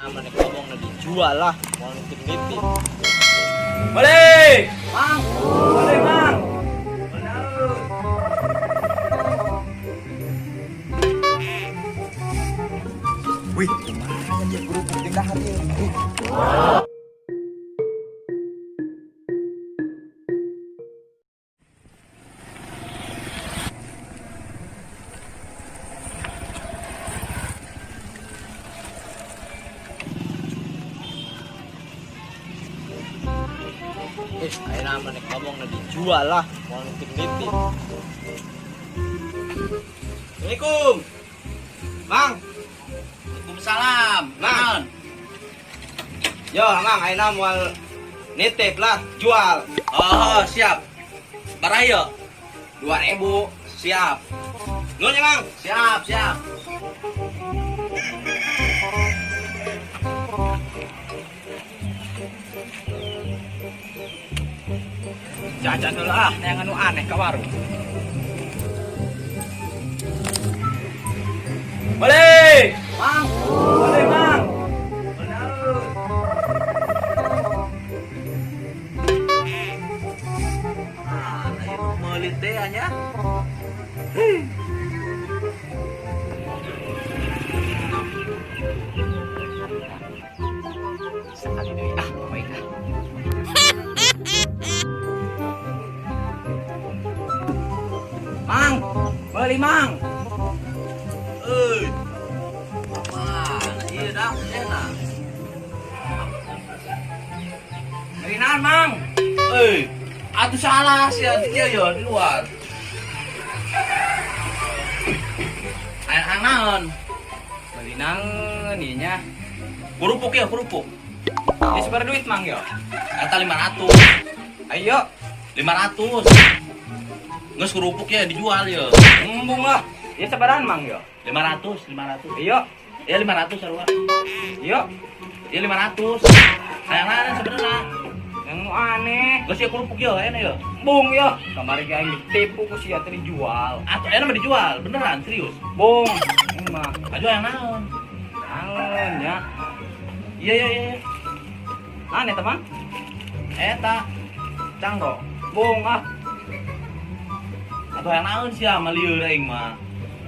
Mana ngomong dijual lah, mau nitip-nitip. Boleh. Mang, Boleh, Mang. Wih, kumaha dia kerupuk jeung dahar ieu. Ayeuna mah nek ngomong dijual lah, mau nitip-nitip. Assalamualaikum. Mang. Waalaikumsalam. Mang. Yo, Mang, ayeuna moal nitip lah, jual. Oh, siap. Barayo. 2000. Siap. Nuhun ya, Mang. Siap, siap. Jajan heula ah, neangan nu aneh ka warung. Boleh. Mang, Boleh, Mang. Ah, itu meuli teh nya. Sekali deui ah, baik ah. Mang, beli Mang. Euy. Mana ieu dah enak. Beli naon, Mang? Euy, atuh salah sia kieu yo di luar. Aya naon? Beli naon ieu nya? Kerupuk ya, kerupuk. Ini sebar duit Mang yo. Eta 500. Ayo, 500. Geus kerupuk ya dijual ya. embung lah. Ya sebaran Mang yo. 500, 500. Ayo, Ya 500 sarua. ayo. Ya 500. Hayang naon sebenarnya? Yang nu aneh. Geus ya kerupuk ya, enak ya. Bung yo. Kamari ge aing ditipu ku sia teh dijual. Atuh enak mah dijual, beneran serius. Bung, ini mah Aju hayang naon? naon ya. Iya iya iya. Aneh teman. Eta cangro. Bung ah. Atuh hayang naon sia mah lieur aing mah.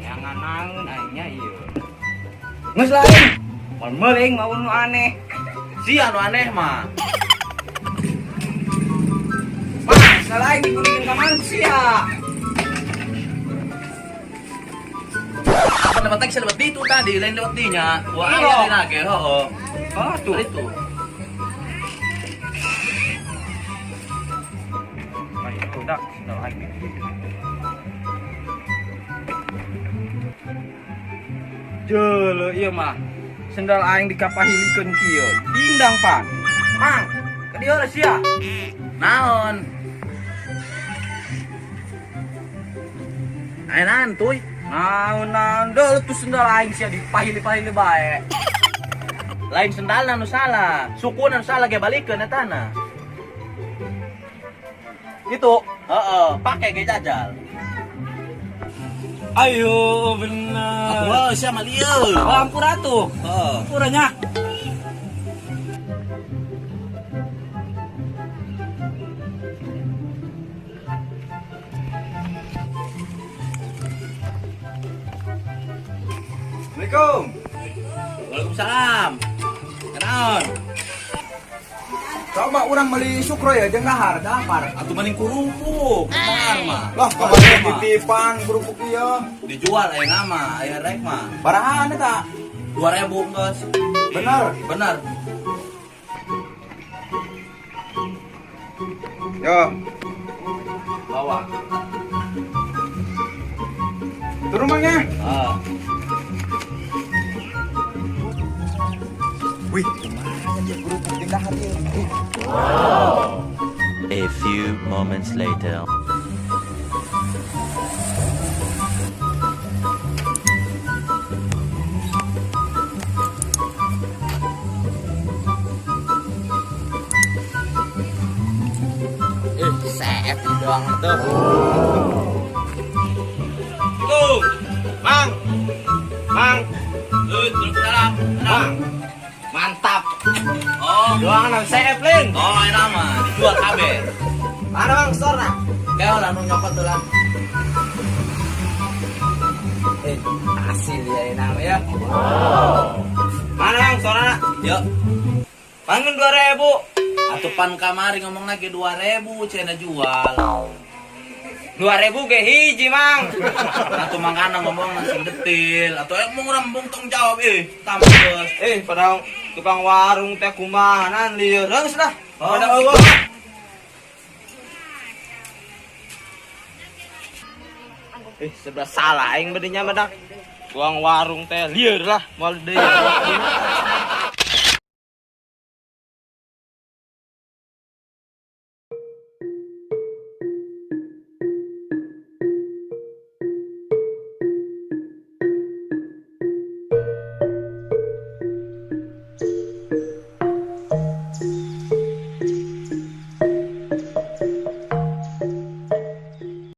Yang naon aingnya ieu. Geus lain. Mun meuli aing mau nu aneh. Sia nu aneh mah. Mah, salah aing dikulikeun ka mana sia? Apa lewat taksi lewat itu tadi, lain lewat dinya. Wah, Iya. aya dina ge, heeh. Oh, tuh. Itu. Nah, itu dak, sendal aing dikulikeun. Jeuleuh ieu mah. Sendal aing dikapahilikeun kieu. Dindang pan. Mang, ka dieu lah sia. Naon? Aya naon tuy? Naon naon deuleuh tuh sendal aing sia dipahili-pahili bae. Lain sendalna nu salah, sukuna nu salah ge balikeun etana. Gitu. Heeh, pake ge jajal. Ayo bener. Atuh heuh sia mah lieur. Oh, ampura tuh. Heeh. Ampuranya. Assalamualaikum. Waalaikumsalam. Kenaon? Coba urang meuli sukro ya jeung dahar, dahar. Atuh mending kerupuk, dahar mah. Lah, kamari titipan kerupuk ieu. Dijual aya nama, aya rek mah. Barahan eta? 2000 geus. Bener. Bener. Yo, Bawa. turun Mang ya. Ah. Wih, kumaha dia kerupuk jeung dahar ieu. A few moments later. Sef doang tuh. Assalamualaikum. Mang. Mang. Waalaikumsalam. Mang. Mantap. Oh, Doang nang CF lin. oh enak mah dijual kabeh. Mana Bang store na? Kayak lah nu nyokot tuh lah. Eh, hasil ya nama ya. Mana Bang store na? Yuk. Bangun 2000. Atuh pan kamari ngomong lagi 2000 cenah jual. 2000 ge hiji, Mang. Atau mangkana ngomong langsung detil atau mau ngurang tong jawab tambah geus. Eh, padahal tukang warung teh kumaha lieur geus lah. Oh. Pada eueuh. Eh, sebelah salah aing badinya mah dah. Tukang warung teh lieur lah, moal deui.